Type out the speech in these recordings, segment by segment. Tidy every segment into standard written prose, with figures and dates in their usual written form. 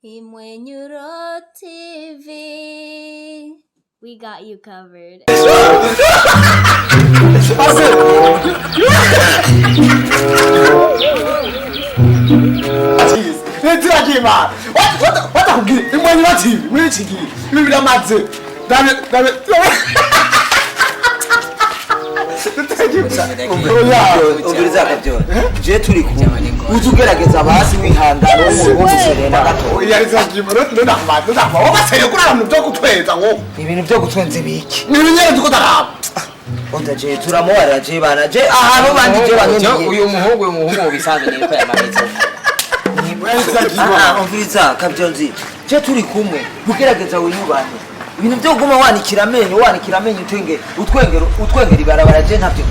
Imwenyuro TV. We got you covered. Nitiragiye watakubwira Imwenyura TV muri iki gihe ibi biramaze dabe dabe. Umviriza akabyona, je turi kumwe, uza ugerageza basi wihangana w'umuserena gato. Wabateye kuri abantu byo gutweza ngo Ibintu byo gutwenza ibiki? Ni ibinyere tuko daraba. Onda je turamubarira, je bana, je ahantu bandi je bankeneye. Uyu muhungu mu bisanzwe ni ko yamanitse. Ah, umviriza kabyonzi, je turi kumwe, ugerageza wiyubahe. Ibintu byo kuguma wanikira amenyo, wanikira amenyo, utwenge, utwengera, utwengera ibarabara, je ntabyo.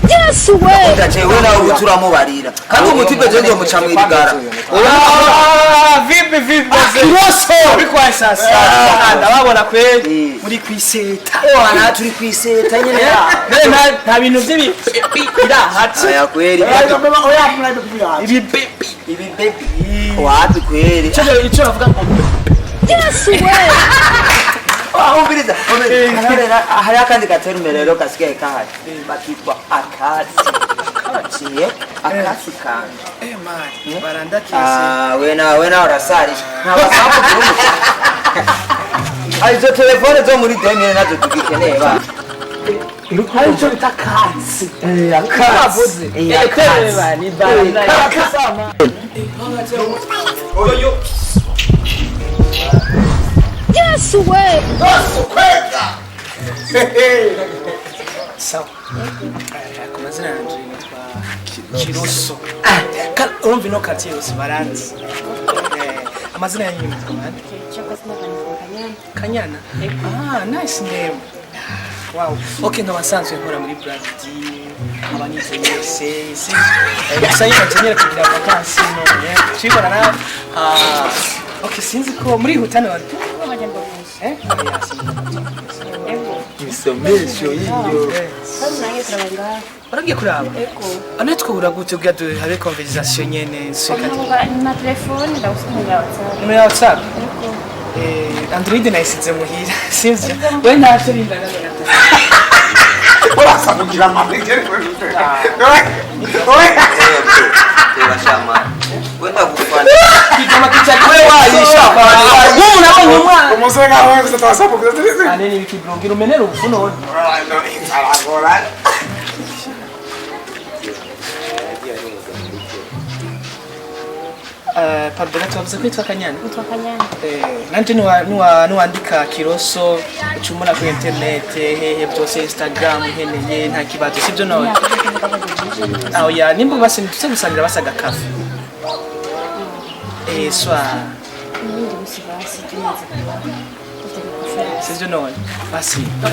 Yes way. Onda jewe nawe ubu turamubarira kandi umutipe je nzomuca mwirigara. Ah, vipi vipi mzee? Kiroso. Bikwa sasa. Ndababona kweli Eh. muri kwiseta. Wana turi kwiseta nyene. None nta bintu by'ibi birahatse. Aya kweli. Ibi baby. Ibi baby wapi kweli? Icyo bavuga ngo Yes way. Ah, umviriza, umviriza. Hariho akandi gaterume rero gasigaye kahari bakitwa akasi. Kaciye akasi kanje. Eh man, barandakese. Ah, we nawe urasarisha nta wasapu gihugu. Izo telefone zo muri 2000 nazo tugikeneye ba. Hari icyo bita katsi. Akasi. Eh, tereba ni baranda. Oyo. Yes way. Kwega. Sawa. Ku mazina yanje nitwa Kiroso. Urumva ino quartier yose baranzi. Amazina yanyu nitwa bande? Kanyana. Ah, nice name. Wow. Okay, nkaba nsanzwe nkora muri Brand D, nkaba nize wese, si. Gusa nyine nkeneye kugira vacances none. Tubibona na ah, okay, sinzi ko murihuta none. Eh? Oya, sinzi. Isomesho yiyo. Waragiye kuraba? Ane twahura gute kugira habe conversation nyene nseka? Na telefone ndagusanga WhatsApp. Nimero ya WhatsApp? Android nayisize muhira, sivyo? We ntacyo rinda gato. Urasa kugira amabengere. Turashama wenda gufana. Kigoma kicha We wayisha. Wowe unabonye umwana. Umusore nkawe wese tawasapu kugira. Ane ni biki bro, ngira umenere ubufu none. Aragora. Pardon, tubavuze ko yitwa Kanyana. Nitwa Kanyana. Nanje niwandika Kiroso ucumura ku internet hehe byose, Instagram nkeneye, nta kibazo, sibyo none? Aho ya nimba basi tuze gusangira basaga kafe. Swa N'ibindi bisi basi tumaze kuba dufite. Sivyo none? Basi no.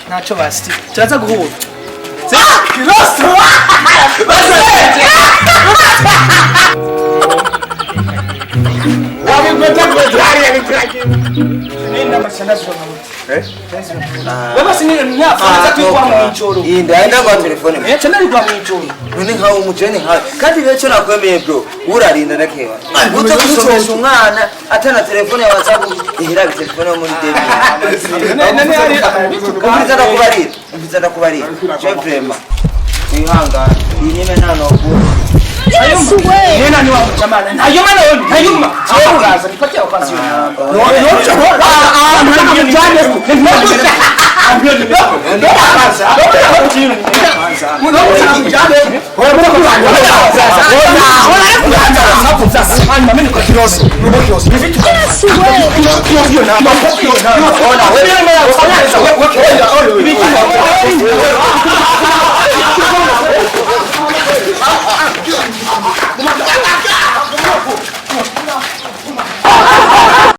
Ntacyo basi turaza guhura. Kiroso. Wabigweta kwetari yabitiragiye. Nenda mashana zuwa muti. Wewe si nini nyafa kwigwa mu ijoro. Iyi ndaenda kwa telefone. Cyo narigwa mu ijoro. None nkawe umujene nkawe kandi rero cyo nakwemeye bro, urarinda ndakewa uza gusomesha umwana atana telefone ya WhatsApp, ihera telefone yo muri debit. None hari Umviriza ndakubarira, umviriza ndakubarira, je vraiment wihangane, iyi nyine nta nokura. Yes way. Nena ni wa jamana. Ntayuma none, ntayuma. Aho uraza nipatie occasion. No no ah ah. Yes way. Ona wewe.